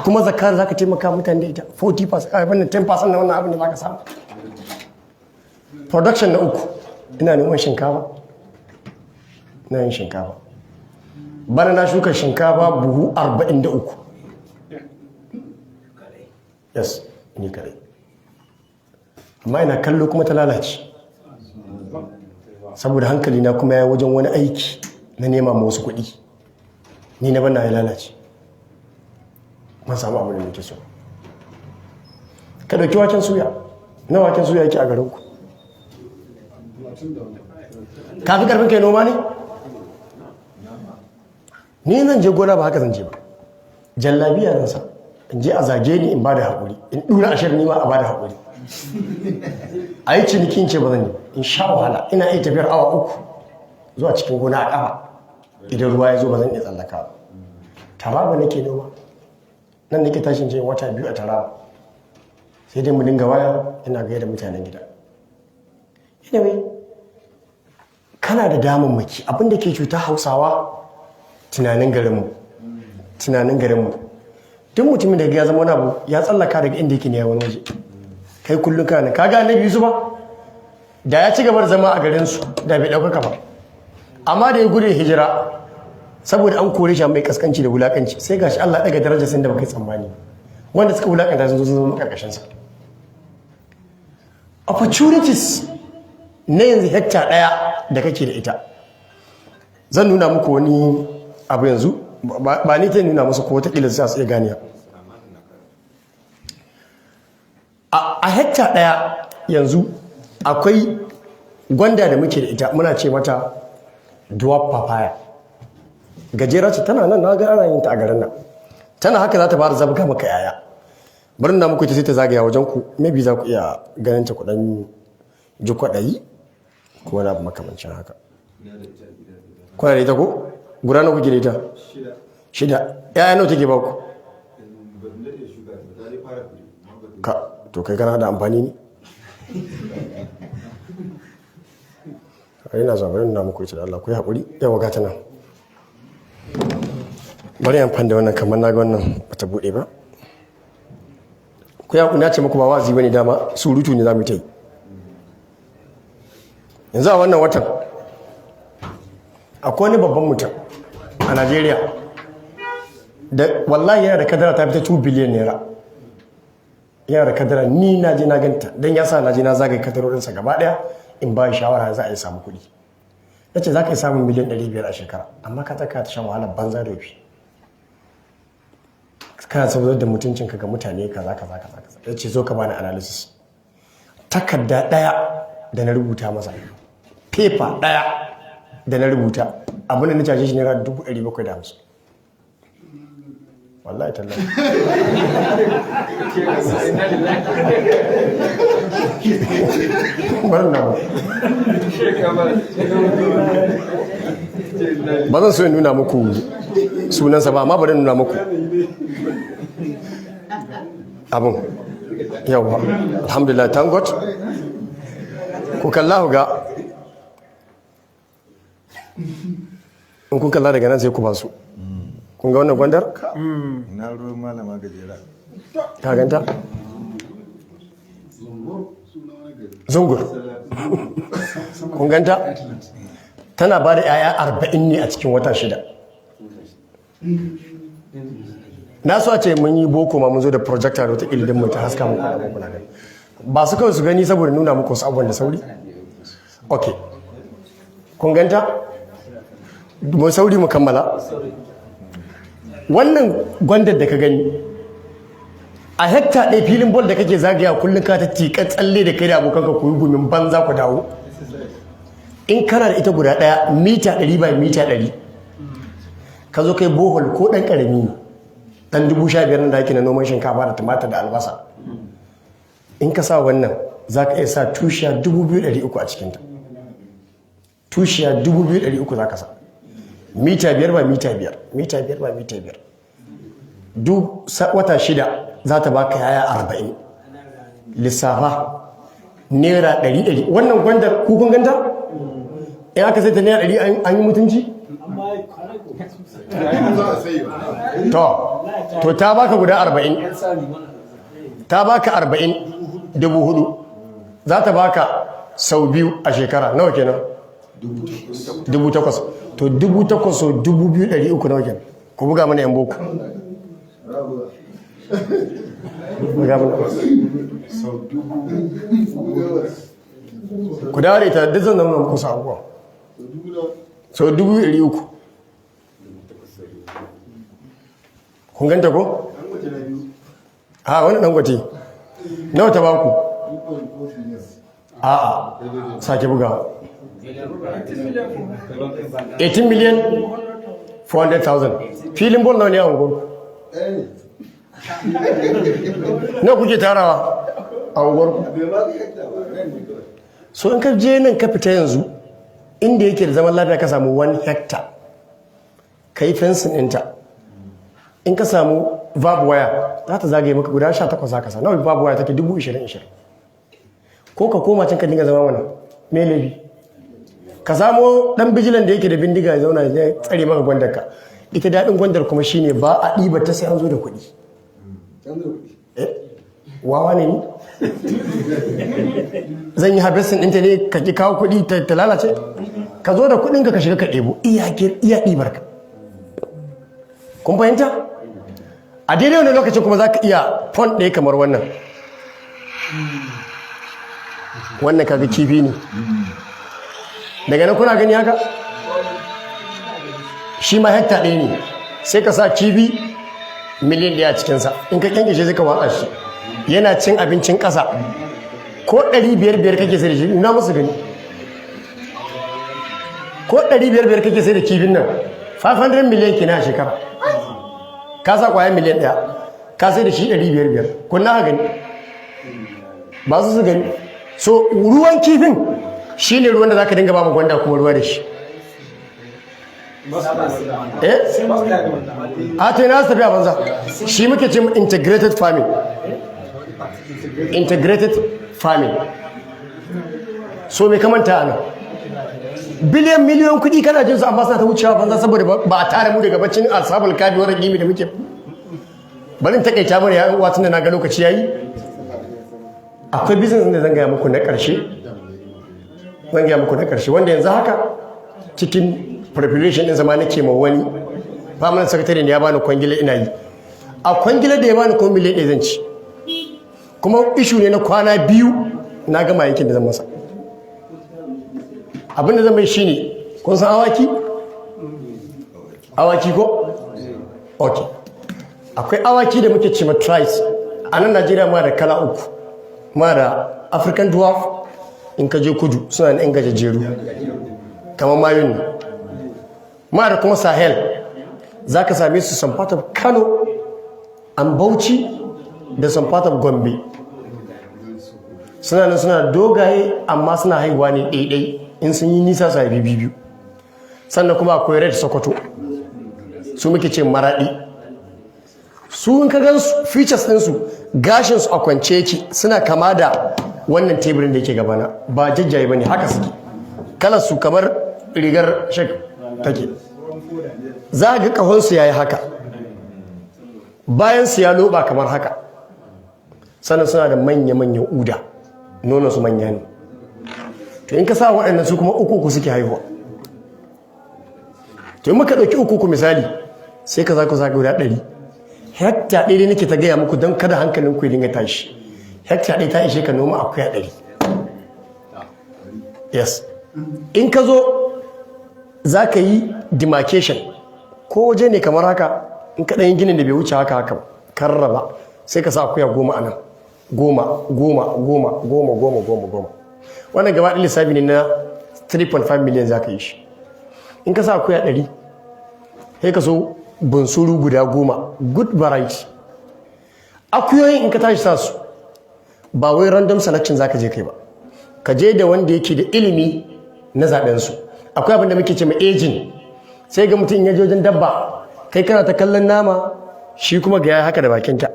Kuma zakar za ka taimaka mutane da ita, 40%, abin 10% na wannan abin da za ka samu. Production na uku, ina noman shinkafa. Ina yin shinkafa. Bana na shuka shinkafa buhu 43. Yes, ni kadai. Amma ina kallo kuma ta lalace, saboda hankali na kuma ya wajen wani aiki na nema ma wasu kuɗi. Ni na bana ya lalace, ban samu abu da nake so. Ka ɗauki waken suya. Na waken suya yake a garinku? Ka fi karfin kai noma ne? Ni zan je gona, ba haka zan je ba. Jallabiya zan sa in je, a zage ni in ba da haƙuri, in ɗura ashir ni ma a ba da haƙuri, a yi cinikin ce ba zan yi, in sha wahala. Ina iya tafiyar awa 3 zuwa cikin gona a ƙafa. Idan ruwa ya zo, ba zan iya tsallaka ba. Taraba nake noma. Nan nake tashin je wata 2 a Taraba, sai dai mu dinga waya, ina gaida mutanen gida. Anyway, kana da damammaki. Abin da ke cuta Hausawa, tunanin garinmu, tunanin garinmu. Duk mutumin da ya zama wani abu, ya tsallaka daga inda yake ne ya wani waje. Kai kullum kana kaga Annabi Yusuf ba, da ya ci gaba da zama a garin su, da bai ɗaukaka ba. Amma da ya gudun hijira saboda an kore shi mai kaskanci da wulakanci, sai gashi Allah daga darajar sun da baka tsammani. Wanda suka wulakanta sun zo sun zama karkashin sa. Opportunities na yanzu, hekta ɗaya da kake da ita, zan nuna muku wani abu yanzu. Ba ni ta nuna musu ko wataƙila za su iya ganiya. A hekta ɗaya yanzu akwai gwanda da muke da ita, muna ce mata dwarf papaya. Gajera ce, tana nan, na ga ana yin ta a garin nan. Tana haka, za ta fara zabga maka yaya. Bari na muku ita, sai ta zagaya wajen ku. Maybe za ku iya ganin ta, kudan ji kwaɗayi ko wani abu makamancin haka. Kuna da ita ko? Guda nawa kuke da ita? Shida. Yaya nawa take baku? Ka to, kai kana da amfani ne. Ina zuwa, bari nuna muku ita da Allah, ku yi haƙuri. Yawa, gata nan. Bari amfani da wannan, kamar na ga wannan bata buɗe ba. Ku yi haƙuri, na ce muku ba wa'azi bane, dama surutu ne za mu ta yi. Yanzu a wannan watan akwai wani babban mutum a Najeriya da wallahi yana da kadara ta fita 2 biliyan naira. Yana da kadara, ni na je na ganta, don ya sa na je na zagaye kadarorinsa gaba daya in ba shawara za a yi samu kuɗi. Na ce za ka yi samun miliyan 500 a shekara, amma ka tsaka ta shan wahalar banza da yafi, kana saboda da mutuncinka ga mutane, kaza kaza kaza kaza. Ya ce zo ka bani analysis. Takarda ɗaya da na rubuta masa, paper ɗaya da na rubuta, abin da na caje shi naira 750,000. Wallahi tallahi, bari na ba zan so in nuna muku sunansa ba, amma bari nuna muku abin. Yawa, alhamdulillah, thank God. Ku kalla ku ga. In kun kalla daga nan, sai ku ba su. Kun ga wannan gwandar? Na ruwan malama gajera. Ka ganta? Zungur. Kun ganta? Tana ba da 'ya'ya 40 ne a cikin wata 6. Na so a ce mun yi boko ma, mun zo da projector da wata ilimin mu ta haska muku da kuna gani. Ba su kawai su gani saboda nuna muku wasu abubuwan da sauri. Ok, kun ganta? Mu sauri mu kammala. Wannan gwandar da ka gani a hekta ɗaya, filin bol da kake zagaya kullum, ka ta tiƙa tsalle da kai da abokanka, ku yi gumin banza ku dawo, in kana da ita guda ɗaya, mita 100 by mita 100, ka zo kai borehole ko ɗan ƙarami ne, ɗan 15,000 da ake na noman shinkafa da tumatir da albasa, in ka sa wannan, za ka iya sa tushiya 2,300 a cikinta. Tushiya 2,300 za ka sa, mita 5 ba mita 5, mita 5 ba mita 5. Duk wata 6 za ta baka yaya 40. Lissafa, naira ɗari ɗari. Wannan gwandar, kukun ganta, in aka sai ta naira 100, an yi mutunci. To, To ta baka guda 40, ta baka 40, 4,000. Za ta baka sau biyu a shekara, nawa kenan? 8,000. To 8,000 sau 2,300, nawa kenan? Ku buga mana, yan boko, buga mana. Sau dubu. Ku dawo da ita, duk zan zama muku sabuwa. Sau 2,300. Kun ganta ko? A wani Dangote nawa ta baku? A'a, sake bugawa. 18 million 400,000. Filin bol nawa ne a unguwar nawa kuke tarawa a unguwar? So in ka je nan ka fita yanzu, inda yake da zaman lafiya, ka samu 1 hectare, ka yi fencing ɗinta, in ka samu barbed wire za ta zagaye maka guda 18, za ka sa. Nawa barbed wire take? 20,000 20. Ko ka koma can ka dinga zama mana me laifi? Ka samo dan bijilan da yake da bindiga ya zauna ya tsare maka gwandar ka. Ita daɗin gwandar kuma shine ba a ɗiba ta sai an zo da kuɗi. Eh, wawa ne ni? Zan yi harvesting ɗinta ne ka ki kawo kuɗi ta lalace? Ka zo da kuɗinka ka shiga ka ɗebo iya iya ɗibar ka. Kun fahimta? A daidai wani lokacin kuma za ka iya pond ɗaya kamar wannan. Wannan kaga kifi ne daga nan, kuna gani haka? Shi ma hekta ɗaya ne. Sai ka sa kifi miliyan 1 a cikinsa. In ka kyankyashe, sai ka watsa shi, yana cin abincin ƙasa. Ko 500-500 kake sai da shi, na musu gani, ko 500-500 kake sai da kifin nan, 500 miliyan kina a shekara. Ka sa kwaya miliyan 1, ka sai da shi 500-500. Kunna ka gani, ba su su gani. So ruwan kifin shi ne ruwan da za ka dinga ba mu gwanda kuma ruwa da shi. Eh, a ta yana su tafi a banza. Shi muke ce integrated farming, integrated farming. So mai kamanta ana biliyan miliyan kudi kana jin su, amma suna ta wucewa banza saboda ba a tare mu daga baccin ashabul kahfi wa raqimi da muke. Bari in takaita mana, ya uwa, tunda na ga lokaci yayi. Akwai business da zan gaya muku na ƙarshe, zan gaya muku na ƙarshe, wanda yanzu haka cikin preparation din zama nake ma wani permanent secretary ne ya bani kwangila ina yi. A kwangila da ya bani ko miliyan 1 zan ci, kuma issue ne na kwana 2 na gama yankin da zan masa. Abinda zan mai shine, kun san awaki? Awaki ko? Ok, akwai awaki da muke ce ma trice a nan Najeriya. Ma da kala uku, ma da African dwarf. In ka je kudu suna da yan gajejjeru kamar mayun ne. Ma da kuma Sahel, za ka same su some part of Kano and Bauchi da some part of Gombe. Suna nan, suna dogaye, amma suna haihuwa ne ɗaiɗai. In sun yi nisa su haifi biyu. Sannan kuma akwai red Sokoto, su muke ce Maraɗi. Su in ka gan features ɗinsu, gashinsu a kwance yake, suna kama da wannan teburin da yake gabana. Ba jajjaye ba ne, haka suke. Kalar su kamar rigar shek take. Za ga kahonsu ya yi haka, bayan su ya loba kamar haka. Sannan suna da manya-manyan uda, nono su manya ne. To in ka sa waɗannan, su kuma uku uku suke haihuwa. To in muka ɗauki uku uku misali, sai ka za ku sa guda 100. Hekta ɗaya nake ta gaya muku don kada hankalin ku ya dinga tashi. Hekta 1 ta ishe ka noma akuya 100. Yes, in ka zo za ka yi demarcation ko waje ne kamar haka, in ka ɗan ginin da bai wuce haka haka kan raba, sai ka sa akuya 10 a nan, 10, 10, 10, 10, 10, 10, 10. Wannan gaba ɗin lissafi ne na 3.5 million za ka yi shi. In ka sa akuya 100, sai ka so bunsuru guda 10, good variety. Akuyoyin in ka tashi sa su, ba wai random selection za ka je kai ba. Ka je da wanda yake da ilimi na zaben su. Akwai abin da muke ce mai aging. Sai ga mutum ya je wajen dabba, kai kana ta kallon nama, shi kuma ga ya haka da bakinta.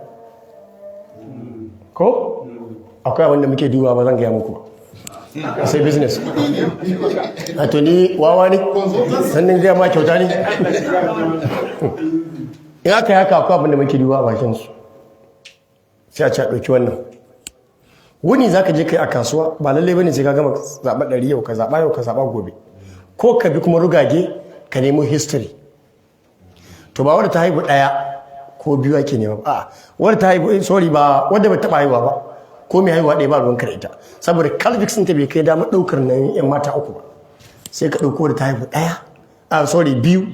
Ko akwai abin da muke duba, ba zan gaya muku ba, sai business. A to ni wawa ne? Sannan gaya ma kyauta ne. In aka yi haka, akwai abin da muke duba a bakin su, sai a ce a ɗauki wannan. Wuni za ka je kai a kasuwa, ba lallai bane sai ka gama zaɓa 100 yau, ka zaɓa yau, ka zaɓa gobe, ko ka bi kuma rugage ka nemo history. To, ba wadda ta haihu ɗaya ko biyu ake nema ba, a'a, wadda ta haihu, sorry, ba wadda ba taɓa haihuwa ba ko mai haihuwa ɗaya, ba ruwan da ita, saboda cervix ɗinta bai kai damar ɗaukar nan yan mata uku ba. Sai ka ɗauko wadda ta haihu ɗaya, a sorry, biyu,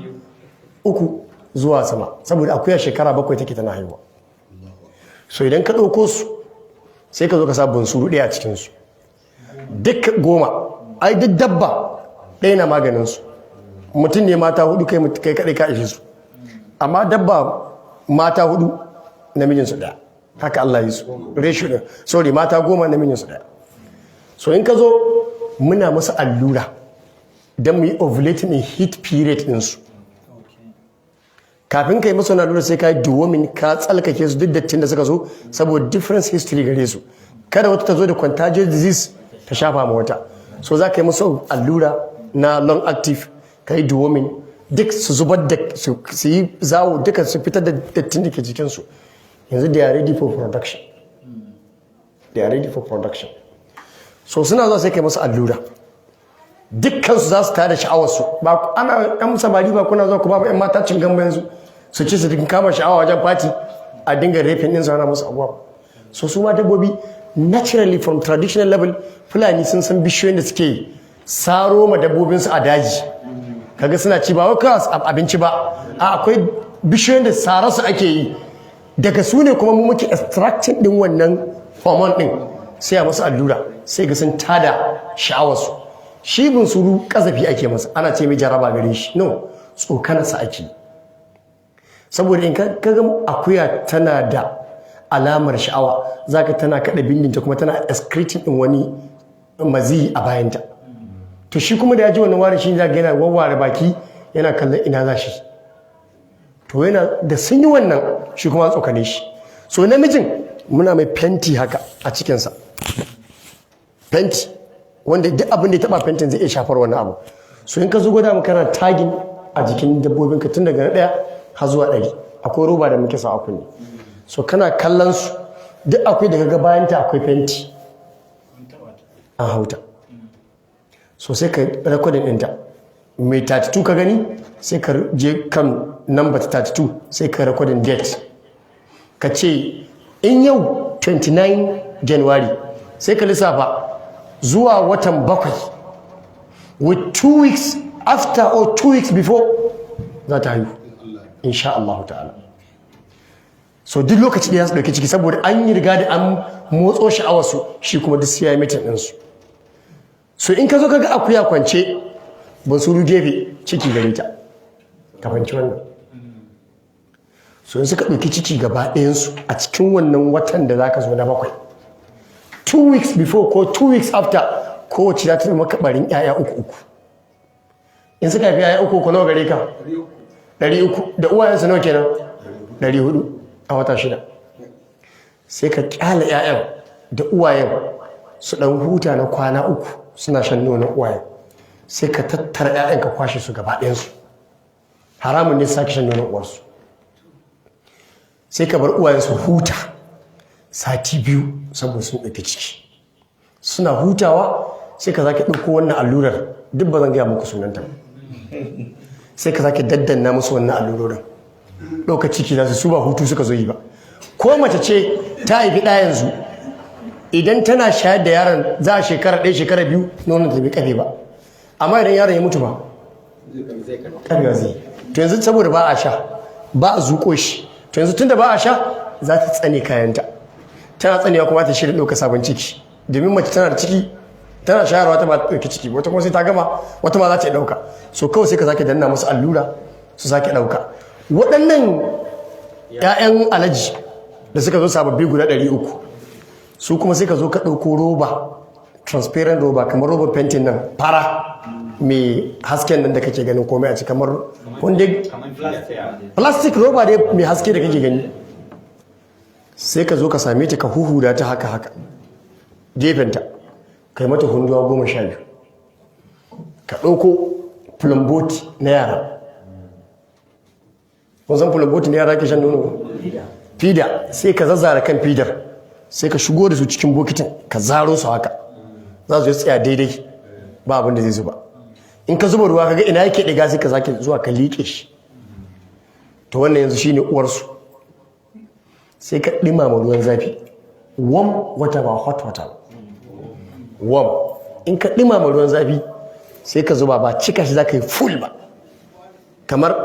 uku zuwa sama, saboda akuya shekara 7 take tana haihuwa. So idan ka ɗauko su, sai ka zo ka sa bunsuru ɗaya a cikinsu duk 10. Ai duk dabba ɗaya na maganinsu. Mutum ne mata hudu, kai kai kaɗai ka ishe su, amma dabba mata hudu, namijinsu ɗaya. Haka Allah yi su, ratio ɗin. Sorry, mata 10, namijinsu ɗaya. So in ka zo, muna musu allura don mu yi ovulating in heat period ɗinsu. Kafin ka yi musu allura, sai ka yi deworming, ka tsalkake su duk dattin da suka zo, saboda difference history gare su, kada wata ta zo da contagious disease ta shafa ma wata. So za ka yi musu allura na long active, ka yi deworming duk, su zubar da su yi zawo duka, su fitar da dattin da ke jikinsu. Yanzu they are ready for production, they are ready for production. So suna zuwa, sai kai musu allura, dukkansu za su tada sha'awarsu. Ba ana yan samari ba, kuna zuwa ku ba yan mata cin gamba yanzu su ci, su dinga kama sha'awa wajen fati, a dinga raping din su, ana musu abuwa. So su ma dabbobi, naturally, from traditional level, Fulani sun san bishiyoyin da suke saro ma dabbobinsu a daji, kaga suna ci, ba wai kawai abinci ba, a akwai bishiyoyin da sara su ake yi, daga su ne kuma mu muke extracting din wannan hormone din, sai a masu allura, sai ga sun tada sha'awarsu. Shi bunsuru kazafi ake masa, ana ce mai jaraba gare shi. No, tsokanarsa ake yi, saboda in ka ga akuya tana da alamar sha'awa, zaka tana kada bindinta, kuma tana excreting din wani mazi a bayanta. To shi kuma da ya ji wannan warin, shi zaka yana wawware baki, yana kallon ina za shi. To yana da sun yi wannan, shi kuma tsokane shi. So namijin muna mai fenti haka a cikinsa, fenti wanda duk abin da ya taba fentin zai iya shafar wannan abu. So in ka zo gwada, kana tagging a jikin dabbobinka tun daga na 1 har zuwa 100. Akwai roba da muke sa a kunne, so kana kallon su, duk akwai da kaga bayanta akwai fenti, an hauta. So sai ka recording ɗinta. Mai 32 ka gani, sai ka je kan number 32, sai ka recording date. Ka ce in yau 29 January, sai ka lissafa zuwa watan bakwai, with 2 weeks after or 2 weeks before za ta haihu, insha Allah ta'ala. So duk lokaci da ya su dauki ciki, saboda an yi riga da an motso sha'awarsu, shi kuma duk sai ya yi meeting ɗinsu. So in ka zo ka ga akuya kwance, bunsuru gefe, ciki gare ta, ka fahimci wannan. So in suka ɗauki ciki gaba ɗayansu a cikin wannan watan da za ka zo na bakwai, 2 weeks before ko 2 weeks after, kowace za ta maka barin 'ya'ya uku uku. In suka haifi 'ya'ya uku uku, nawa gare ka? 300. Da uwayensu nawa kenan? 400 a wata 6. Sai ka kyale 'ya'yan da uwayen su ɗan huta na kwana 3, suna shan nonon uwayen. Sai ka tattara 'ya'yan, ka kwashe su gaba ɗayansu. Haramun ne sake shan nonon uwarsu. Sai ka bar uwayen su huta sati 2, saboda sun ɗauki ciki, suna hutawa. Sai ka zaki ɗauko wannan allurar, duk ba zan gaya muku sunanta ba. Sai ka sake daddanna musu wannan allurorin, ɗauka ciki za su, su ba hutu suka zo yi ba. Ko mace ce ta haifi ɗa yanzu, idan tana shayar da yaron, za a shekara 1, shekara 2, nonon ta bai kafe ba. Amma idan yaron ya mutu ba, kafewa zai yi. To yanzu saboda ba a sha, ba a zuƙo shi. To yanzu tunda ba a sha, za ta tsane kayanta. Tana tsanewa kuma ta shirya ɗauka sabon ciki, domin mace tana da ciki tana shayarwa, ta ba ta ɗauki ciki, wata kuma sai ta gama, wata ma za ta iya ɗauka. So kawai sai ka sake danna musu allura, su sake ɗauka. Waɗannan 'ya'yan alaji da suka zo sababbi guda 300, su kuma sai ka zo ka ɗauko roba, transparent roba, kamar robar fentin nan fara mai hasken nan da kake ganin komai a ci, kamar wanda plastic roba dai mai haske da kake gani. Sai ka zo ka same ta, ka huhuda ta haka haka gefenta, kai mata hunduwa 12. Ka ɗauko plumboti na yara. Kun san fulumbotin da yara ke shan nono? Feeder. Sai ka zazzara kan feeder, sai ka shigo da su cikin bokitin, ka zaro su haka, za su yi tsaya daidai, ba abin da zai zuba. In ka zuba ruwa, kaga ina yake ɗiga, sai ka sake zuwa ka liƙe shi. To, wannan yanzu shine uwarsu. Sai ka ɗimama ruwan zafi, warm water, ba hot water, warm. In ka ɗimama ruwan zafi, sai ka zuba, ba cika shi za ka yi full ba. Kamar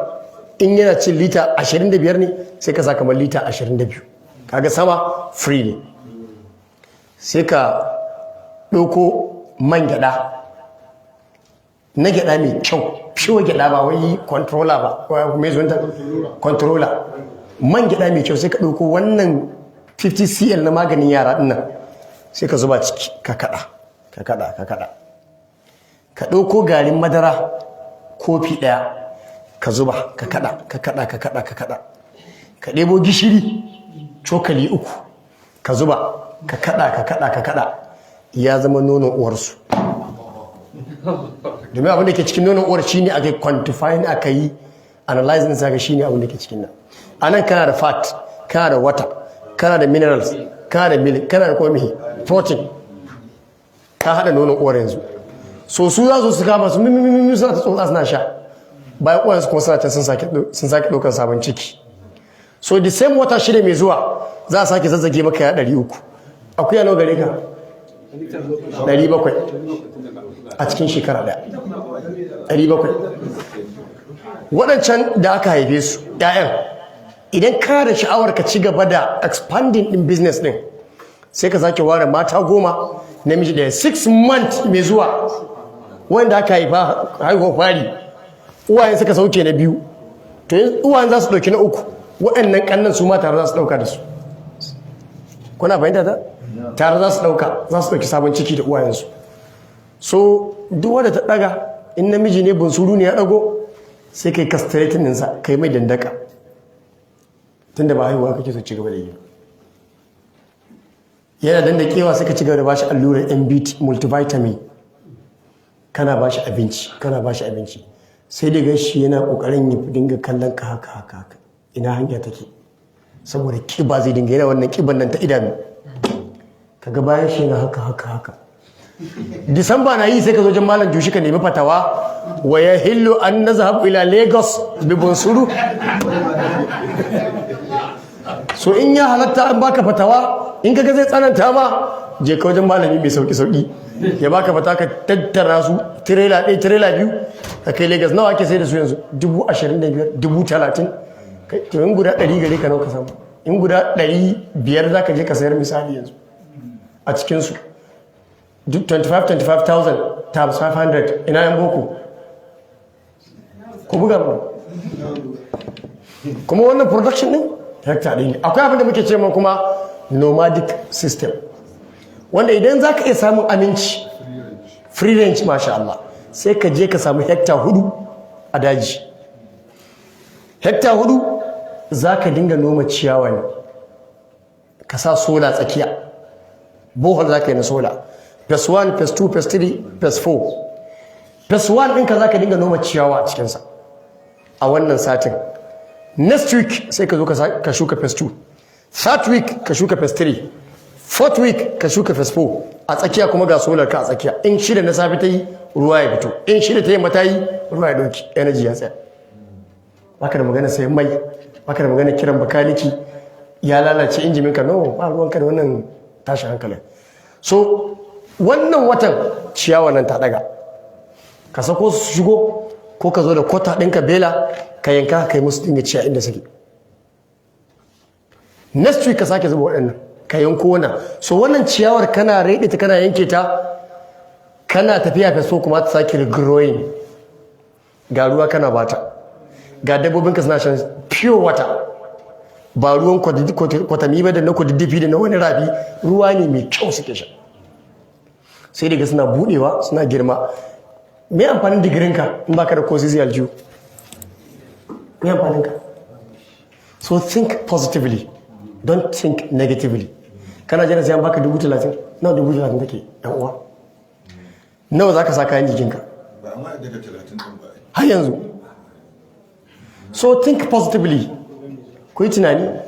in yana cin lita 25 ne, sai ka sa kamar lita 22, kaga sama free ne. Sai ka ɗauko man gyaɗa, na gyaɗa mai kyau, pure gyaɗa, ba wai controller ba, mai zuwanta controller, man gyaɗa mai kyau. Sai ka ɗauko wannan 50 cl na maganin yara ɗinnan, sai ka zuba ciki, ka kaɗa, ka kaɗa, ka kaɗa. Ka ɗauko garin madara kofi ɗaya, ka zuba, ka kaɗa, ka kaɗa, ka kaɗa, ka kaɗa. Ka ɗebo gishiri cokali 3, ka zuba, ka kaɗa, ka kaɗa, ka kaɗa. Ya zama nonon uwarsu, domin abin da ke cikin nonon uwar shine aka yi quantifying, aka yi analyzing, saka shine abin da ke cikin nan. Anan kana da fat, kana da water, kana da minerals, kana da milk, kana da komai, protein. Ka haɗa nonon uwar yanzu. So su za su kama su mimimimi, suna ta tsotsa, suna sha, bayan uwansu kuma suna can sun sake ɗaukar sabon ciki. So the same wata 6 mai zuwa za a sake zazzage maka ya 300. Akuya nawa gare ka? 700 a cikin shekara ɗaya, 700. Waɗancan da aka haife su 'ya'yan, idan ka da sha'awar ka ci gaba da expanding din business din, sai ka sake ware mata 10, namiji ɗaya. 6 months mai zuwa, wanda aka haifa haihuwa fari, uwayen suka sauke na biyu, to uwayen za su ɗauki na uku. Waɗannan ƙannan su ma tare za su ɗauka da su. Kuna fahimta ta? Tare za su ɗauka, za su ɗauki sabon ciki da uwayensu. So duk wanda ta ɗaga, in namiji ne, bunsuru ne ya ɗago, sai kai castrating ɗinsa, kai mai dandaka, tunda ba haihuwa kake so ci gaba da yi. Yana dandakewa, sai ka ci gaba da bashi allurar MBT, multivitamin. Kana bashi abinci, kana bashi abinci, sai dai shi yana kokarin ya dinga kallon ka haka haka haka, ina hanya take, saboda kiba. Zai dinga yana wannan kiban nan ta idanu, kaga bayan shi yana haka haka haka. Disamba na yi, sai ka zo wajen Malam Jushi ka nemi fatawa: wa ya hillu an nazhab ila Lagos bi bunsuru? So in ya halatta, an baka fatawa. In kaga zai tsananta ma, je ka wajen malami mai sauki sauki ya baka fata. Ka tattara su tirela ɗaya, tirela biyu, ka kai Lagos. Nawa ake sai da su yanzu? 25,000, 30,000. To, in guda 100 gare ka, nawa ka samu? In guda 500 za ka je ka sayar, misali yanzu a cikinsu 25, 25,000 times 500. Ina yan boko, ku buga ba. Kuma wannan production din hectare ɗaya ne. Akwai abin da muke ce ma kuma nomadic system, wanda idan za ka iya samun aminci, free range, masha Allah, sai ka je ka samu hectare 4 a daji. Hectare 4 za ka dinga noma ciyawa ne, ka sa solar tsakiya, borehole za ka yi na solar, phase 1, phase 2, phase 3, phase 4. Phase 1 ɗinka za ka dinga noma ciyawa a cikinsa a wannan satin. Next week sai ka zo ka shuka phase 2, third week ka shuka phase 3, fourth week ka shuka phase 4. A tsakiya kuma ga solar ka a tsakiya. In 6 na safe ta yi, ruwa ya fito. In 6 ta yamma ta yi, ruwa ya dauki energy, ya tsaya. Baka da magana sayan mai, baka da magana kiran bakaniki ya lalace injimin ka. No, ba ruwanka da wannan tashin hankalin. So wannan watan ciyawa nan ta daga, ka sako su shigo, ko ka zo da kwata ɗinka, bela, ka yanka, ka yi musu dinga ciya inda suke. Next week ka sake zuba waɗannan, ka yanko wannan. So wannan ciyawar kana rede ta, kana yanke ta, kana tafiya feso, kuma ta sake regrowing. Ga ruwa kana bata, ga dabbobinka suna shan pure water, ba ruwan kwatami ba da na kududdufi da na wani rafi, ruwa ne mai kyau suke sha. Sai daga suna budewa, suna girma. Me amfanin digirinka in baka da ko sisi aljihu? Me amfaninka? So think positively, don't think negatively. Kana jira sai an baka 30,000? Nawa 30,000 take, yan uwa? Nawa za ka sa kayan jikinka? Ba amma daga 30 din ba. Har yanzu. So think positively, ku yi tunani.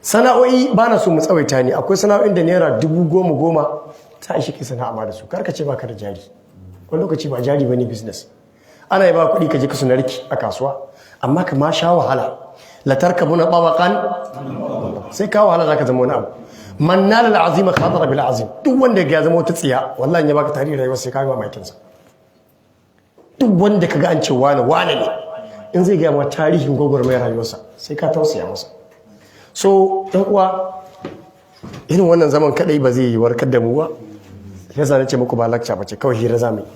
Sana'o'i ba na so mu tsawaita ne. Akwai sana'o'in da ₦10,000 10,000 ta ishi kai sana'a ma da su. Karka ce baka da jari. Wani lokaci ba jari bane business. Ana yi ba kuɗi ka je ka sunarki a kasuwa, amma ka ma sha wahala. لتركبن طبقا، sai ka wahala zaka zama wani abu. من نال العظيم خاطر بالعظيم. Duk wanda ya zama wata tsiya, wallahi in ya baka tarihi rayuwar, sai ka ga mamakin sa. Duk wanda kaga an ce wane wane ne, in zai gaya ma tarihin gwagwarmayar rayuwarsa, sai ka tausaya masa. So ɗan uwa, irin wannan zaman kadai ba zai yi warkar da mu ba. Yasa na ce muku ba lakca ba ce, kawai hira za mu yi.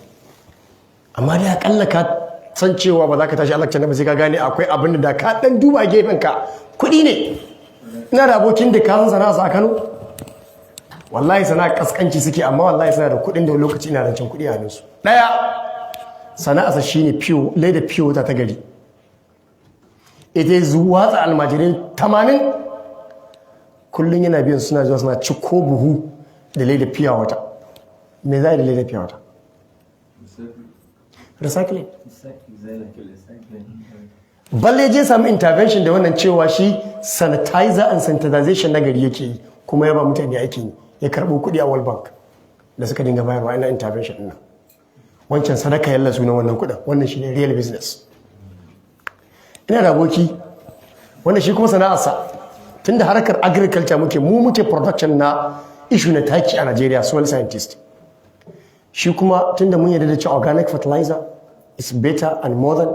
Amma dai akalla ka san cewa ba za ka tashi a lakca na ba sai ka gane akwai abin da ka dan duba gefen ka, kuɗi ne. Ina da abokin da ka san sana'a a Kano, wallahi sana'a kaskanci suke, amma wallahi suna da kuɗin da lokaci ina rancen kuɗi a hannunsu. Ɗaya sana'arsa shine fiyo leda, fiyo wata ta gari. Ita ya watsa almajirai 80, kullum yana biyan, suna zuwa suna ciko buhu da leda fiya wata. Me za a yi da leda fiya wata? Recycling. Balle je samu intervention da wannan cewa shi sanitizer and sanitization na gari yake yi, kuma ya ba mutane aikin yi. Ya karɓo kuɗi a World Bank da suka dinga bayarwa ina intervention ɗin nan. Wancan sadaka yalla sunan wannan kuɗin, wannan shine real business. Ina da aboki wanda shi kuma sana'arsa, tunda harkar agriculture muke, mu muke production na issue na taki a Nigeria, soil scientist. Shi kuma tunda mun yarda da cewa organic fertilizer is better and modern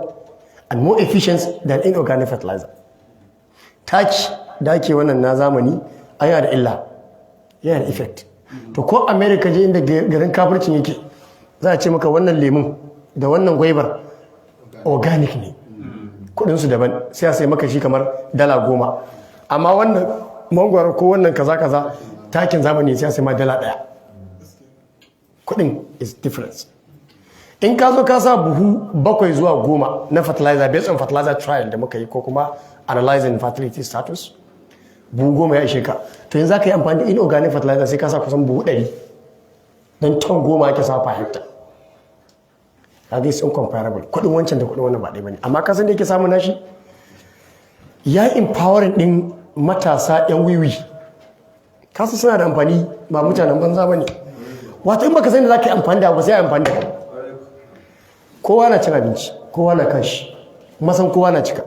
and more efficient than inorganic fertilizer. Taki da ake wannan na zamani an yana da illa, yana da effect. To ko America je, inda garin kafircin yake, za a ce maka wannan lemun da wannan gwaibar organic ne, kudinsu daban, sai a sai maka shi kamar $10. Amma wannan mangwaro ko wannan kaza kaza takin zamani, sai a sai ma $1. Kudin is difference. In ka zo ka sa buhu 7 zuwa 10 na fertilizer, based on fertilizer trial da muka yi ko kuma analyzing fertility status, buhu 10 ya ishe ka. To yanzu za ka yi amfani da inorganic fertilizer, sai ka sa kusan buhu 100, don ton 10 ake sa per hectare. Kaga is incomparable. Kudin wancan da kudin wannan ba ɗaya bane. Amma ka san da yake samu nashi, ya empowering din matasa yan wiwi. Kasu suna da amfani, ba mutanen banza ba ne. Wato in baka sani za ka yi amfani da abu, sai amfani da kai. Kowa na cin abinci, kowa na kashi masan, kowa na cika,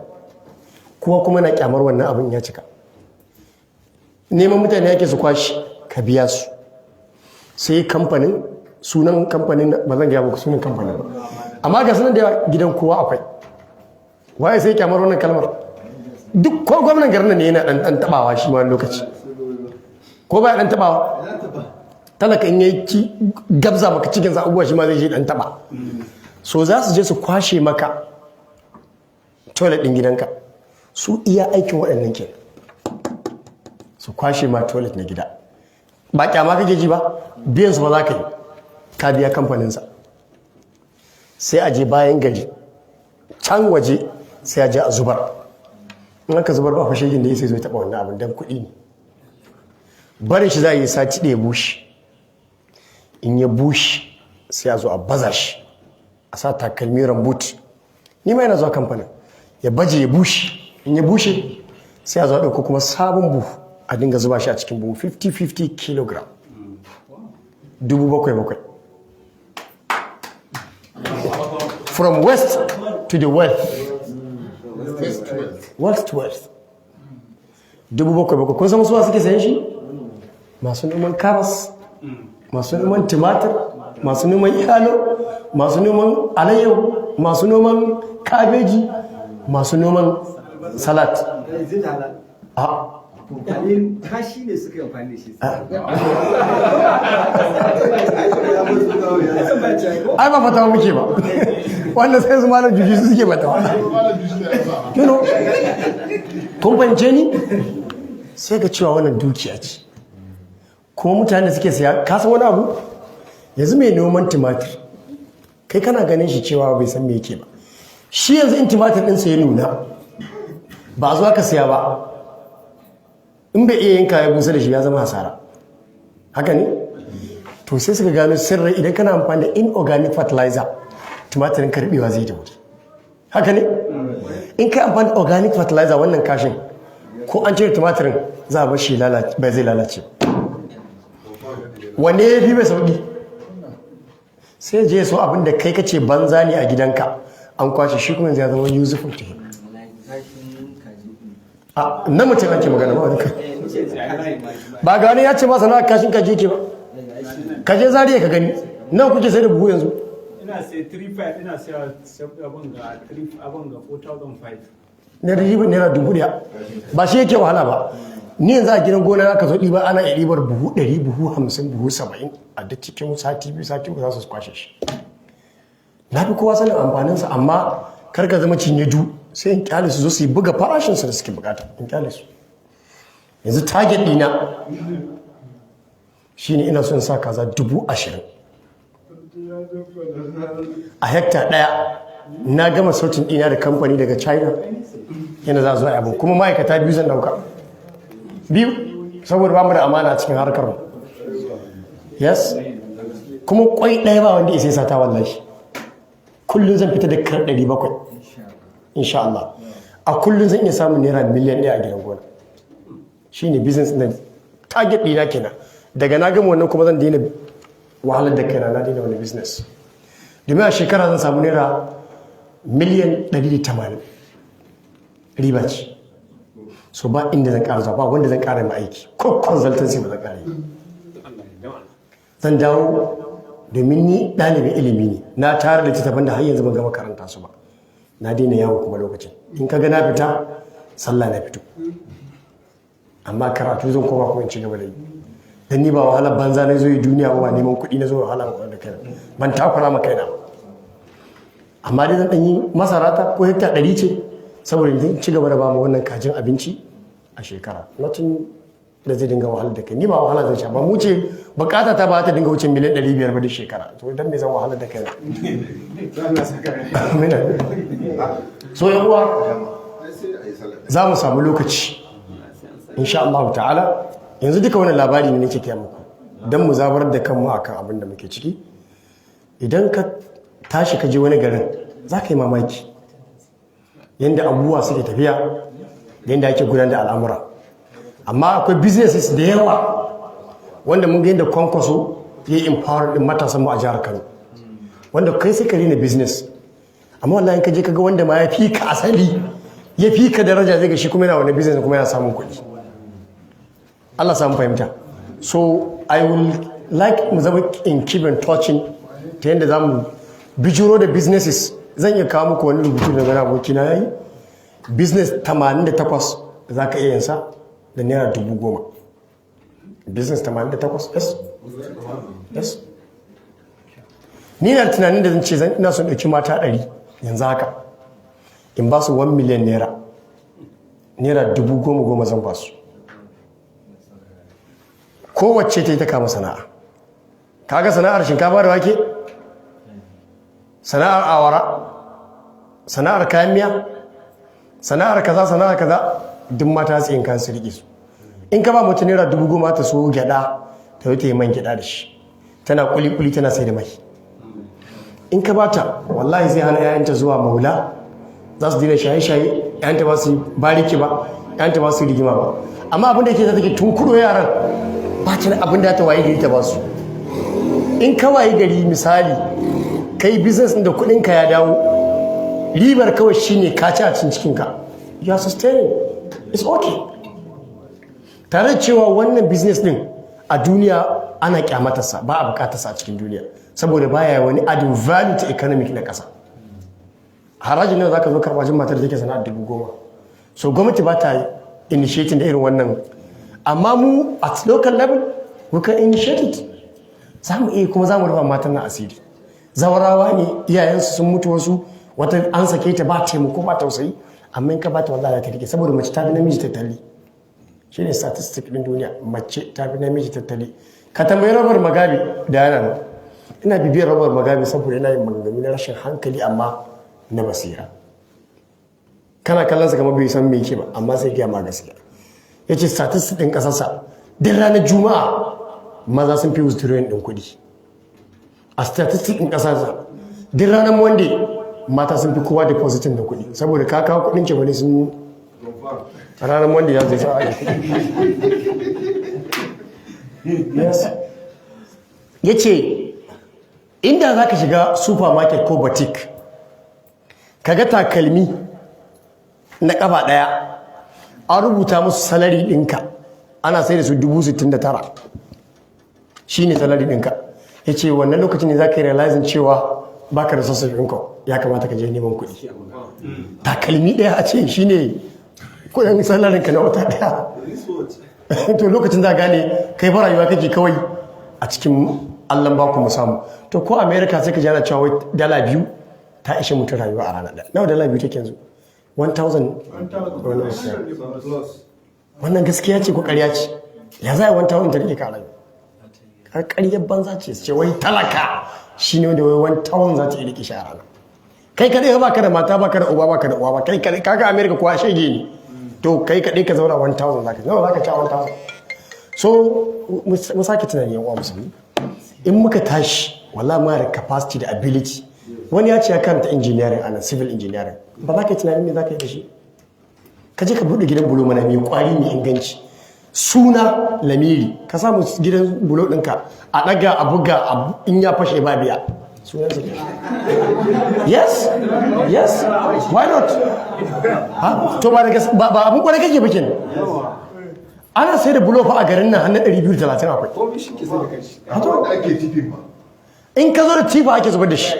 kowa kuma na kyamar wannan abin ya cika. Neman mutane yake su kwashi, ka biya su. Sai kamfanin, sunan kamfanin ba zan gaya muku sunan kamfanin ba, amma ga sunan da yawa, gidan kowa akwai. Waye sai kyamar wannan kalmar? Duk ko gwamnan garin ne yana dan tabawa shi ma lokaci, ko ba dan tabawa? Talaka in yayi ci gabza maka cikin sa abubuwa, shi ma zai je dan taba. So za su je su kwashe maka toilet din gidanka. Su iya aikin waɗannan ke su kwashe ma toilet na gida. Ba kyama kake ji ba, biyan su ba za ka yi, ka biya kamfaninsa. Sai a je bayan gari can waje, sai a je a zubar. In aka zubar, ba fashegin da ya sai zo taɓa wannan abin, don kuɗi ne. Barin shi za a yi sati ɗaya bushe. In ya bushe, sai a zo a baza shi, a sa takalmi rambut. Ni ma yana zuwa kamfanin, ya baje ya bushe. In ya bushe, sai a zo a ɗauko kuma sabon buhu, a dinga zuba shi a cikin buhu 50-50 kilogram, 7,700. From waste to the wealth, wealth to wealth. 7,700. Kun san suwa suke sayan shi? Masu noman karas, masu noman tumatir, masu noman yalo, masu noman alayyahu, masu noman kabeji, masu noman salad. A Kashi ne suka yi amfani da shi. Ai ba fatawa muke ba wannan, sai su malam juji su suke fatawa. Kun fahimce ni? Sai ga cewa wannan dukiya ce. Kuma mutane da suke siya, ka san wani abu? Yanzu mai noman tumatir, kai kana ganin shi cewa bai san me yake ba. Shi yanzu in tumatir ɗinsa ya nuna, ba a zuwa ka siya ba, in bai iya yanka ya busa da shi, ya zama hasara. Haka ne? To sai suka gano sirri, idan kana amfani da inorganic fertilizer, tumatirin karbewa zai da wuri. Haka ne? In kai amfani da organic fertilizer, wannan kashin, ko an cire tumatirin, za a bar shi ba zai lalace. Wanne ya fi mai sauki? Sai je so abin da kai kace banza ne a gidanka, an kwashe shi, kuma yanzu ya zama useful to him. A na mutum ake magana ba wani kai ba. Ga wani ya ce ma sana'ar kashin kaji ke ba. Ka je Zariya ka gani nan kuke sai da buhu yanzu. Ina sai 35, ina sai abin ga 3, abin ga 4005. Na riba ₦1,000, ba shi yake wahala ba. Ni yanzu a gidan gona aka zo ɗiba, ana iya ɗibar buhu 100, buhu 50, buhu 70 a duk cikin sati 2, sati 3 za su kwashe shi. Na fi kowa sanin amfaninsa, amma kar ka zama cinye du. Sai in kyale su zo su yi buga farashinsu da suke bukata, in kyale su. Yanzu target ɗina shine ina son sa kaza 20,000 a hekta ɗaya. Na gama sautin ɗina da kamfani daga China yana za a zo a abin, kuma ma'aikata biyu zan ɗauka, biyu, saboda ba mu da amana a cikin harkar mu. Yes, kuma kwai ɗaya ba wanda isa sata. Wallahi kullum zan fita da kar 700, insha Allah. A kullum zan iya samun ₦1 miliyan a gidan gona. Shine business na target ɗina kenan. Daga na gama wannan kuma zan daina wahalar da kaina, na daina wani business, domin a shekara zan samu ₦180 miliyan, riba ce. So ba inda zan ƙara zuwa, ba wanda zan ƙara mai aiki, ko consultancy ba zan ƙara yi. Zan dawo domin ni ɗalibin ilimi ne. Na tara littattafan da har yanzu ban gama karanta su ba. Na daina yawo kuma lokacin in ka ga na fita sallah, na fito, amma karatu zan koma kuma in ci gaba da yi, dan ni ba wahalar banza na zo yi duniya ba, ba neman kuɗi na zo wahala da kaina, ban takura ma kaina ba. Amma dai zan ɗan yi masara ta ko hekta 100 ce, saboda in ci gaba da ba mu wannan kajin abinci a shekara. Nothing da zai dinga wahalar da kai. Ni ba wahala zan sha ba. Mu ce bukata ta ba ta dinga wuce 500 miliyan ba duk shekara. To dan me zan wahalar da kaina? Amin. So yan uwa, za mu samu lokaci insha Allah ta'ala. Yanzu duka wannan labari ne nake kai muku don mu zabar da kanmu akan abin da muke ciki. Idan ka tashi ka je wani garin, za ka yi mamaki yadda abubuwa suke tafiya da yadda ake gudanar da al'amura. Amma akwai businesses da yawa wanda mun ga yadda Kwankwaso ya yi empower din matasan mu a jihar Kano, wanda kai sai ka rena business, amma wallahi in ka je ka ga wanda ma ya fi ka asali, ya fi ka daraja, zai ga shi kuma yana wani business kuma yana samun kuɗi. Allah samu fahimta. So I will like mu zama in keep in touching ta yadda za mu bijiro da businesses. Zan iya kawo muku wani rubutu da wani abokina ya yi, business 88 za ka iya yinsa da ₦10,000. Business 88, yes. Ni na tunanin da zan ce ina son ɗauki mata 100 yanzu haka, in ba su 1 million naira, ₦10,000 zan ba su, kowace ta yi ta kama sana'a. Kaga sana'ar shinkafa da wake, sana'ar awara, sana'ar kayan miya, sana'ar kaza, sana'ar kaza, duk mata tsayin kan su riƙe su. In ka ba mutum ₦10,000 ta so gyada, ta yi ta yi man gyada da shi, tana kuli-kuli, tana sai da mai. In ka bata, wallahi zai hana 'ya'yanta zuwa maula, za su daina shaye-shaye, 'ya'yanta ba su bariki ba, 'ya'yanta ba su rigima ba. Amma abin da yake ta take tun kudo yaran ba ta abin da ta waye gari ta ba su. In ka waye gari, misali, kai business da kudinka ya dawo, ribar kawai shine ka ci a cikin cikinka, you are sustaining, it's okay. Tare da cewa wannan business din a duniya ana kyamatarsa, ba a bukatarsa a cikin duniya, saboda baya wani adding value to economic na ƙasa. Harajin nan zaka zo karɓa jin matar da take sana'ar 10,000. So gwamnati ba ta initiating da irin wannan, amma mu at local level we can initiate it. Za mu iya, kuma za mu rufa matan na asiri. Zawarawa ne, iyayensu sun mutu, wasu wata an sake ta, ba taimako ba tausayi, amma in ka bata, wallahi ta rike, saboda mace ta fi namiji tattali. Shine statistic din duniya, mace ta fi namiji tattali. Ka tambayi Robert Mugabe da yana nan. Ina bibiyar Robert Mugabe saboda yana yin maganganu na rashin hankali amma na basira. Kana kallon sa kamar bai san me yake ba, amma sai gaya ma gaskiya. Yace statistic din kasarsa, duk ranar Juma'a maza sun fi withdrawing din kuɗi. A statistic din kasarsa, duk ranar Monday Mata sun fi kowa depositing da kuɗi, saboda ka kawo kuɗin ce wani sun ranar wanda ya zai sa a yi. Yes, ya ce inda za ka shiga supermarket ko boutique, ka ga takalmi na kafa ɗaya, an rubuta musu salary ɗinka, ana sai da su 69,000, shi ne salary ɗinka. Ya ce wannan lokacin ne za ka yi realizing cewa baka da source of income, ya kamata ka je neman kuɗi. Takalmi ɗaya a ce shi ne kuɗin salarin ka na wata ɗaya, to lokacin za gane kai fa rayuwa kake kawai a cikin allan baku mu samu. To ko America sai ka ji ana cewa wai 2 dala ta ishe mutum rayuwa a rana ɗaya. Nawa 2 dala take yanzu? 1000. Wannan gaskiya ce ko ƙarya ce? Ya za a yi 1000 ta rike ka rayuwa? Ƙaryar banza ce ce wai talaka shi ne wanda wai 1000 za ta iya rike shi a rana. Kai kaɗai, ba ka da mata, ba ka da uba, ba ka da uwa ba, kai kaɗai. Kaga America kuwa shege ne. To kai kaɗai ka zauna, 1000 za ka, nawa za ka ci a 1000? So mu sake tunani, yan uwa musulmi. In muka tashi, wallahi muna da capacity da ability. Wani ya ce ya karanta engineering ana civil engineering, ba za ka yi tunanin me za ka yi da shi? Ka je ka buɗe gidan bulo mana mai kwari, mai inganci, suna Lamiri. Ka samu gidan bulo ɗinka a ɗaga, a buga, in ya fashe ba biya, sunan sa. Yes, why not? Ha, to ba da ba abun kwarai kake bikin. Ana sai da bulo fa a garin nan hannun 230 akwai. Komai shi ke sai da kanshi. Wanda ake tipping ma. In ka zo da tipper ake zubar da shi.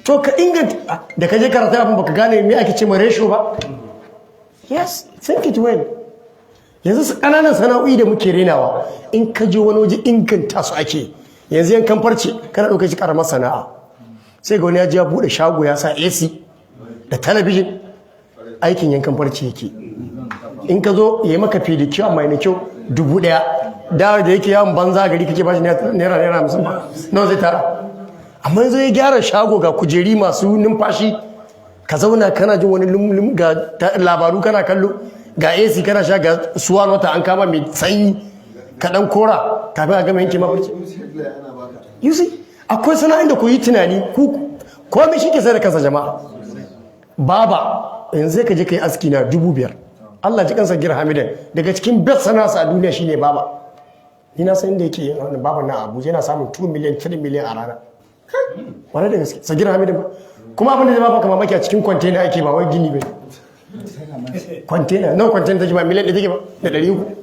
To ka inganta da ka je karatu abin, baka gane me ake ce ma ratio ba. Yes, think it well. Yanzu su ƙananan sana'o'i da muke renawa, in ka je wani waje inganta su ake. Yanzu yankan farce kana ɗauka shi ƙaramar sana'a, sai ga wani ya je ya buɗe shago, ya sa AC da talabijin, aikin yankan farce yake. In ka zo ya yi maka pedicure mai kyau 1000, da da yake yawon banza gari kake bashi naira 50 ba, nawa zai tara? Amma yanzu ya gyara shago, ga kujeri masu numfashi, ka zauna kana jin wani lum, ga labaru kana kallo, ga AC kana sha, ga suwan wata an kama mai sanyi, ka dan kora kafin a gama yanke mafarki. You see, akwai sana'in da ku yi tunani ku komai shi ke sai da kansa, jama'a. Baba, yanzu sai ka je ka yi aski na 5000. Allah ji kansa Gira Hamidan, daga cikin best sana'arsa a duniya shine baba. Ni na san inda yake yin wannan baba na Abuja, yana samun 2 million, 3 million a rana. Wani da gaske Sagir Hamidan ba. Kuma abin da zai baka mamaki, a cikin container ake, ba wai gini ba, container. Nawa container take? Ba miliyan 1 take ba da 300?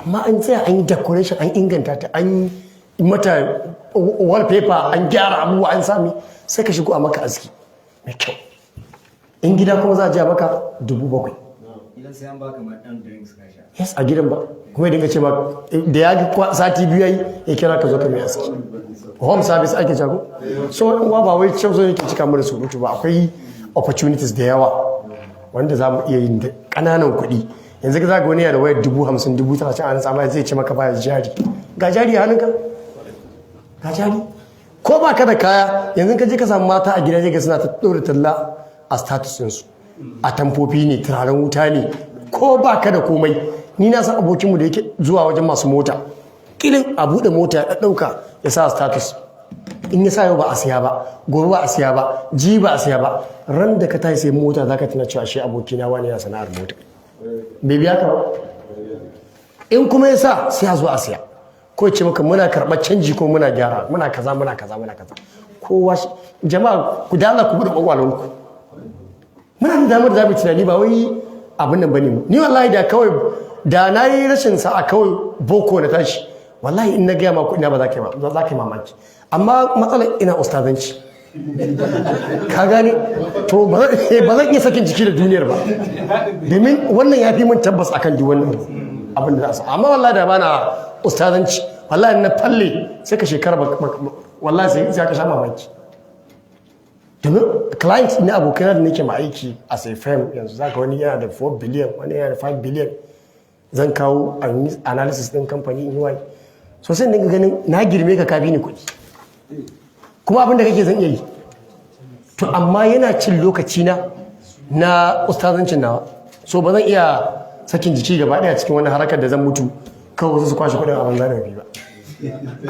Amma an tsaya an yi decoration, an inganta ta, an yi mata wallpaper, an gyara abubuwa, an sami, sai ka shigo a maka aski mai kyau. In gida kuma za a je a maka 7000. Idan sai an baka ma dan drinks ka sha. Yes, a gidan ba kuma ya dinga ce ma da ya ga sati 2 yayi, ya kira ka, zo ka mai aski. Home service ake jago. So in uwa, ba wai cewa so yake cika mu da surutu ba. Akwai opportunities da yawa wanda za mu iya yin da ƙananan kuɗi. Yanzu ka zaga wani yana da wayar 50,000, 30,000, an sama zai ce maka baya jari. Ga jari a hannunka, ga jari. Ko ba ka da kaya, yanzu ka je ka samu mata a gida, ga suna ta ɗora talla a status ɗinsu, a tamfofi ne, turaren wuta ne. Ko ba ka da komai, ni na san abokinmu da yake zuwa wajen masu mota, kilin a buɗe mota ya ɗauka ya sa status. In ya sa yau ba a siya ba, gobe ba a siya ba, ji ba a siya ba, ran da ka tashi sai mota za ka tuna cewa shi abokina wani yana sana'ar mota. Bai biya ka ba. In kuma ya sa, sai a zo a siya. Ko ce maka muna karɓar canji, ko muna gyara, muna kaza, muna kaza, muna kaza. Kowa jama'a, ku dala ku buɗe ƙwaƙwalonku. Muna da damar da za mu tunani, ba wai abin nan bane. Ni wallahi da kawai da na yi rashin sa'a kawai boko na tashi, wallahi in na gaya ma kuɗi na ba za ka yi ba, za ka yi mamaki. Amma matsalar ina ustazanci, ka gane? To ba zan iya sakin jiki da duniyar ba, domin wannan ya fi min tabbas akan duk wannan abin da za a samu. Amma wallahi da bana ustazanci, wallahi na falle sai ka shekara wallahi sai ka sha mamaki. Domin client na abokan da nake ma aiki as a firm yanzu, zaka wani yana da 4 billion, wani yana da 5 billion. Zan kawo analysis din kamfani in yi wai so, sai dinga ganin na girme ka, ka bi ni kuɗi, kuma abin da kake zan iya yi. To amma yana cin lokaci na na ustazancin nawa, so ba zan iya sakin jiki gaba daya cikin wani harakar da zan mutu kawai wasu su kwashe kuɗin a banza da ba.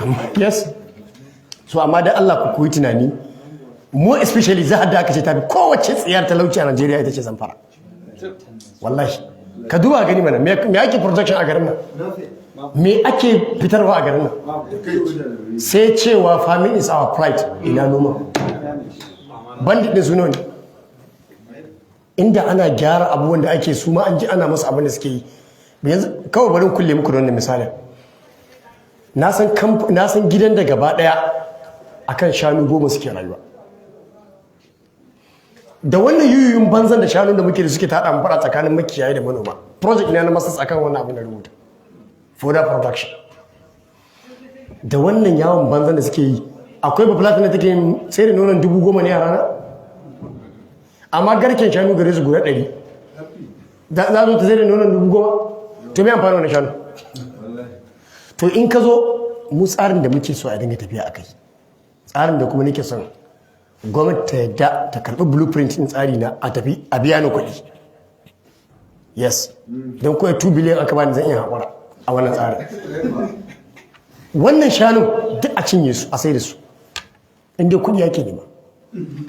Amma yes, so amma dan Allah ku koyi tunani. More especially jihar da aka ce tafi kowace tsiyar talauci a Najeriya ita ce Zamfara. Wallahi ka duba gani mana, me ake production a garin nan? Me ake fitarwa a garin nan? Sai cewa "Farming is our pride." Ina noma? Bandit din su ne. Inda ana gyara abubuwan da ake, su ma an ji ana masu abin da suke yi yanzu. Kawai bari kulle muku da wannan misalin. Na san gidan da gaba daya akan shanu 10 suke rayuwa. Da wannan yuyuyun banzan da shanun da muke da suke tada mu fara tsakanin makiyayi da manoma. Project ne na masa akan wannan abin da rubuta, fodder production. Da wannan yawon banzan da suke yi, akwai bafulatana da take sai da nonon 10,000 ne a rana, amma garken shanu gare su guda 100 za zo ta sai da nonon 10,000. To me amfani wannan shanu? To in ka zo mu, tsarin da muke so a dinga tafiya a kai, tsarin da kuma nake son gwamnati ta yadda ta karɓi blueprint din tsari na, a tafi a biya ni kuɗi, yes, don kawai 2 billion aka bani, zan iya haƙura a wannan tsarin. Wannan shanun duk a cinye su, a sai da su, inda kuɗi yake nema.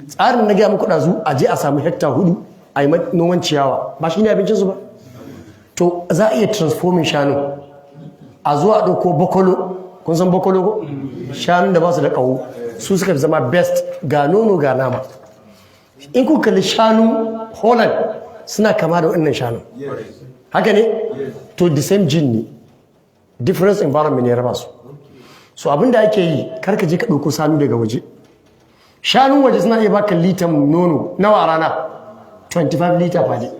Tsarin na gaya muku ɗazu, a je a samu hekta 4 a yi noman ciyawa, ba shi ne abincinsu ba? To za a iya transforming shanun, a zuwa a ɗauko bakwalo. Kun san bakwalo ko? Shanun da ba su da ƙaho, su suka fi zama best, ga nono ga nama. In kuka kalli shanun Holland, suna kama da wannan shanun, haka ne? To the same gene ne, different environment ne ya raba su. So abinda ake yi, karka je ka ɗauko shanu daga waje. Shanun waje suna iya baka litan nono nawa a rana? 25 liter per day.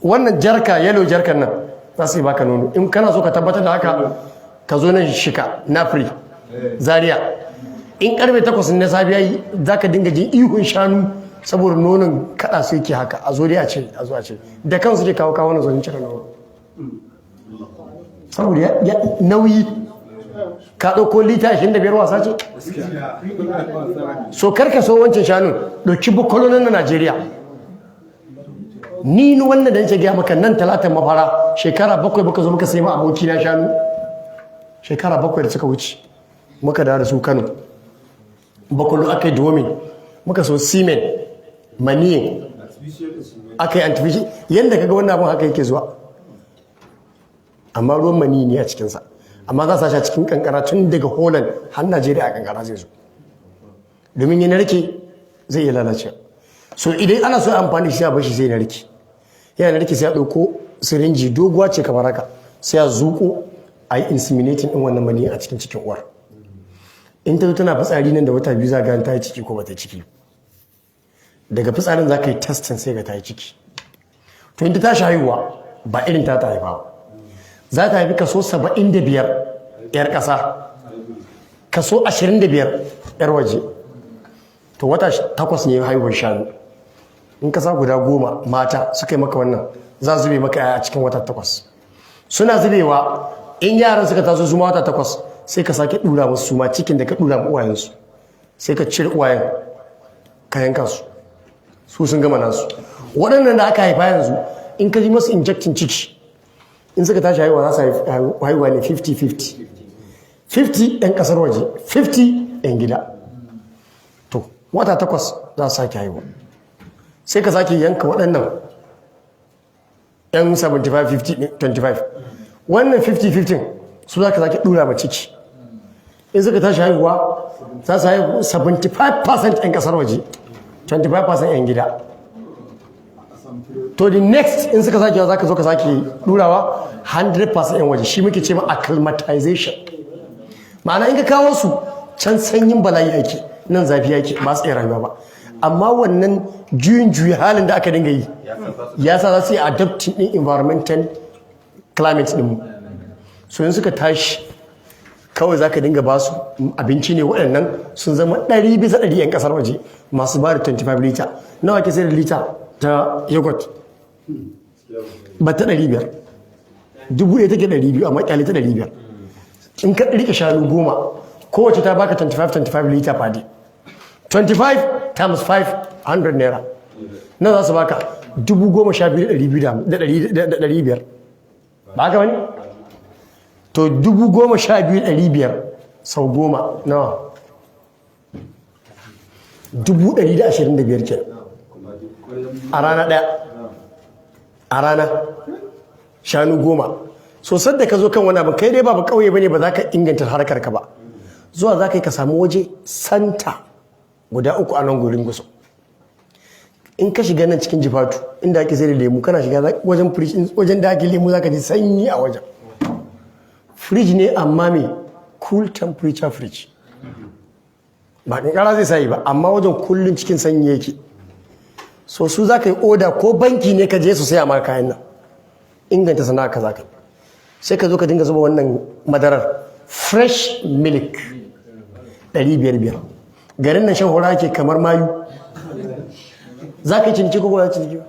Wannan jarka, yellow jarkan nan, za su iya baka nono. In kana so ka tabbatar da haka, ka zo nan Shika na free Zaria, in karfe 8 na safiya yi, za ka dinga jin ihun shanu saboda nonon kada su yake haka. A zo dai a ce, a zo a ce da kansu ke kawo kawo na zonin cire nono saboda nauyi. Ka ɗauko lita 25, wasa ce? So karka so wancan shanun, ɗauki bukwalonin na Najeriya. Ni wannan da nake gaya maka nan, Talatan Mafara, shekara 7 muka zo muka sai ma aboki na shanu, shekara 7 da suka wuce. Muka dawo da su Kano, bakwalo aka yi deworming, muka so semen, maniyin aka yi artificial. Yadda kaga wannan abin haka yake zuwa, amma ruwan mani ne a cikinsa. Amma za su sha cikin kankara tun daga Holland har Najeriya, a kankara zai zo, domin ya narke zai iya lalacewa. So idan ana so amfani shi, a bashi zai narke. Yana narke, sai a ɗauko sirinji doguwa ce kamar haka, sai a zuƙo, a yi inseminating ɗin wannan mani a cikin cikin uwar. In ta zo tana fitsari, nan da wata 2 za ga ta yi ciki ko ba ta yi ciki. Daga fitsarin za ka yi testing, sai ga ta yi ciki. To in ta tashi haihuwa, ba irin ta ta haifa ba. Za ta haifi kaso 75 'yar ƙasa, kaso 25 'yar waje. To wata 8 ne haihuwar shanu. In ka sa guda 10 mata suka yi maka wannan, za su zube maka yaya a cikin wata 8. Suna zubewa, in yaran suka taso su ma wata 8, sai ka sake dura musu su ma cikin da ka dura ma uwayensu. Sai ka cire uwayen, ka yanka su, su sun gama nasu. Waɗannan da aka haifa yanzu, in ka ji masu injecting ciki, in suka tashi haihuwa, za su haihuwa ne 50-50, 50 'yan ƙasar waje, 50 'yan gida. To wata 8 za su sake haihuwa, sai ka sake yanka waɗannan 'yan 75, 50, 25. Wannan 50-50 su za ka sake ɗura ma ciki. In suka tashi haihuwa, za su haihu 75% 'yan ƙasar waje, 25% 'yan gida. To the next, in suka sake, za ka zo ka sake ɗurawa 100% 'yan waje. Shi muke ce ma acclimatization. Ma'ana, in ka kawo su can, sanyin bala'i ake, nan zafi yake, ba su iya rayuwa ba. Amma wannan juyin juyi halin da aka dinga yi ya sa za su yi adapting din environmental climate din mu. So in suka tashi, kawai za ka dinga ba su abinci ne. Waɗannan sun zama 100% 'yan ƙasar waje masu ba da 25 lita. Nawa ke sai da lita ta yogurt? Ba ta 500, 1000 take 200, amma kyale ta 500. In ka rike shanu 10, kowace ta baka 25 25 liter per day, 25 times 500 naira na za su baka 12,500. Ba haka wani? To 12,500 sau 10 nawa? 125,000 kenan a rana ɗaya. A rana shanu 10. So sadda ka zo kan wani abu, kai dai ba kauye bane, ba za ka inganta harkar ka ba. Zuwa za ka yi ka samu waje center guda uku a nan gurin Gusau. In ka shiga nan cikin Jifatu, inda ake sai da lemu, kana shiga wajen fridge, wajen da ake lemu, za ka ji sanyi a wajen. Fridge ne, amma me cool temperature fridge, ba kankara zai sayi ba, amma wajen kullun cikin sanyi yake. So su za ka yi oda, ko banki ne ka je su saya maka kayan nan, inganta sana'a ka za ka yi. Sai ka zo ka dinga zuba wannan madarar fresh milk 500 biyar. Garin nan shan hura ke kamar mayu. Za ka yi ciniki ko ba za ka ciniki ba?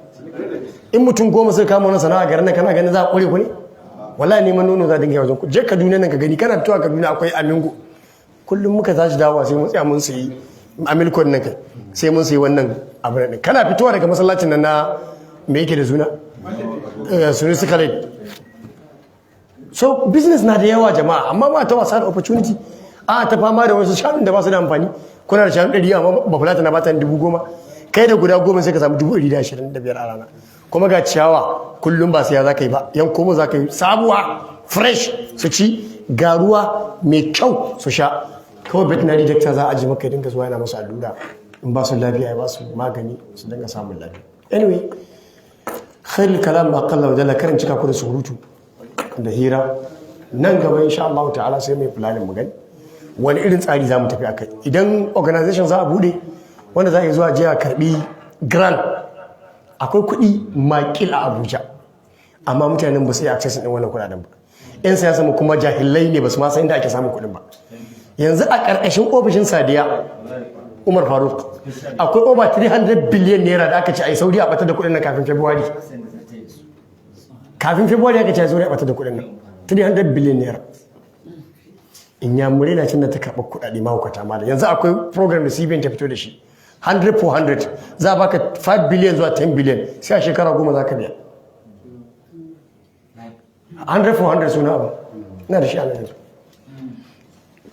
In mutum 10 suka kama wannan sana'a garin nan, kana ganin za a ƙure ku ne? Wallahi neman nono za a dinga wajen ku. Je Kaduna nan ka gani, kana fitowa Kaduna akwai Amingo. Kullum muka tashi dawowa sai mun tsaya mun sayi Amilkon nan, kai sai mun sayi wannan abu nan. Kana fitowa daga masallacin nan na me yake da suna, Sunusi Khalid. So business na da yawa, jama'a, amma ba ta wasa da opportunity. A ta fama da wasu shanun da ba su da amfani. Kuna da shanu 100, amma ba fulata na bata 10,000. Kai da guda 10 sai ka samu 125,000 a rana. Kuma ga ciyawa kullum, ba siya za ka yi ba, yanko mu za ka yi sabuwa fresh su ci. Ga ruwa mai kyau su sha. Kawai veterinary doctor za a ji maka, dinga zuwa yana masu allura. In ba su lafiya, ya ba su magani, su dinga samun lafiya. Anyway, khairul kalam ma qalla wa dalla. Karin cika ku da surutu da hira. Nan gaba insha Allah ta'ala sai mai planning mu gani wani irin tsari za mu tafi akai. Idan organization za a bude wanda za a yi zuwa jiya karbi grant, akwai kuɗi makil a Abuja, amma mutanen ba su yi access din wannan kuɗaɗen ba. Yan siyasa mu kuma jahilai ne, ba su ma san inda ake samun kuɗin ba. Yanzu a ƙarƙashin ofishin Sadiya Umar Faruk akwai over 300 billion naira da aka ce a yi sauri a batar da kuɗin nan kafin February. Kafin February aka ce a yi sauri a batar da kuɗin nan, 300 billion naira. Inyamurai na can da ta karɓar kuɗaɗe, mahaukata ma. Da yanzu akwai program da CBN ta fito da shi, 100 for 100. Za a baka 5 billion zuwa 10 billion, sai a shekara 10 za ka biya. 100 for 100 suna abu ina da shi a nan yanzu.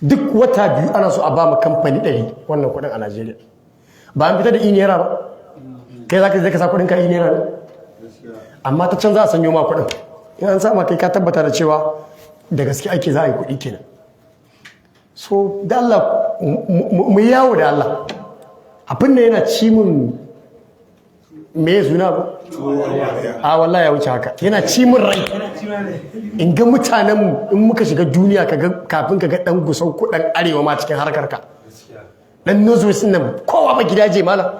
Duk wata 2 ana so a ba mu kamfani 100 wannan kuɗin a Najeriya. Ba an fitar da e-naira ba? Kai za ka je ka sa kuɗin ka e-naira ne, amma ta can za a sanyo ma kuɗin. In an sama, kai ka tabbata da cewa da gaske ake, za a yi kuɗi kenan. So da Allah mu yawo da Allah. Abin da yana ci mun, me suna ba a, wallahi ya wuce haka, yana ci mun rai in ga mutanenmu. In muka shiga duniya, kafin ka ga dan Gusau ko dan arewa ma cikin harkar ka, dan Northwest nan, kowa ba gidaje malam,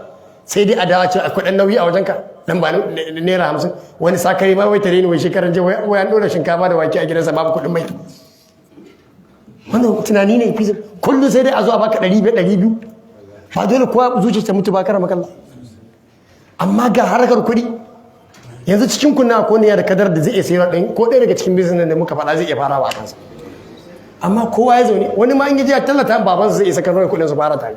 sai dai a dawa ce akwai dan nauyi a wajenka, dan ba naira 50. Wani sakare ma wai tare ni, wai shekaran jiya wai an dora shinkafa da wake a gidansa, babu kuɗin mai. Wannan tunani ne fi kullum, sai dai a zo a baka 500, 200. Ba dole kowa zuciya ta mutu ba, kara makalla. Amma ga harkar kuɗi yanzu cikin kunna ko ne da kadar da zai iya sayarwa ɗin, ko ɗaya daga cikin business da muka faɗa zai iya farawa a kansa. Amma kowa ya zaune, wani ma in yaji ya tallata babansa zai isa karɓar kuɗin su fara tare.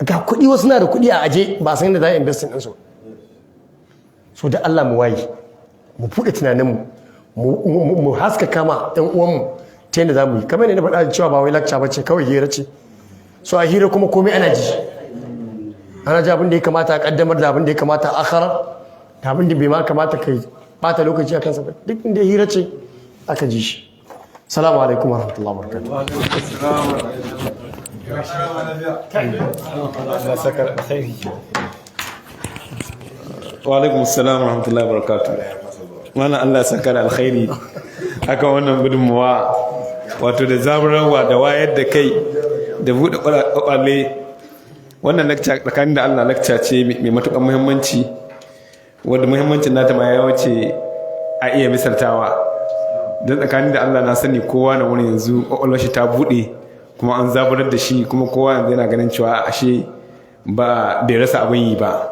Ga kuɗi, wasu na da kuɗi a aje, ba san yadda za a investing ɗinsu. So da Allah mu waye, mu buɗe tunaninmu, mu haska kama ɗan uwanmu ta yadda za mu yi. Kamar yadda na faɗa cewa ba wai lakca ba ce, kawai hira ce. So a hira kuma komai ana ji, ana ji abin da ya kamata a kaddamar da abin da ya kamata a akharar da abin da bai ma kamata kai bata lokaci a kansa ba. Duk inda hira ce aka ji shi. Salamu alaikum wa rahmatullahi wa barakatuh. Allah saka alkhairi. Wa alaikum assalam wa rahmatullahi wa barakatuh. Wannan Allah saka da alkhairi akan wannan gudunmuwa, wato da zaburarwa da wayar da kai da buɗe kwakwale. Wannan lecture, tsakanin da Allah, lecture ce mai matuƙar muhimmanci, wanda muhimmancin nata ma ya wuce a iya misaltawa. Don tsakanin da Allah, na sani kowa na wani yanzu kwakwalwar shi ta buɗe, kuma an zaburar da shi, kuma kowa yanzu yana ganin cewa ashe ba bai rasa abin yi ba,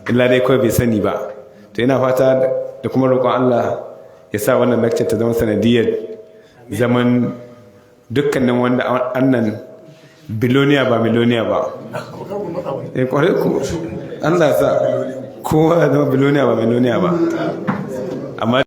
illa dai kawai bai sani ba. To ina fata da kuma roƙon Allah ya sa wannan lecture ta zama sanadiyar zaman dukkanin wanda annan biloniya ba miloniya ba. Eh, kwarai ku, Allah ya sa kowa ya zama biloniya ba miloniya ba. Amma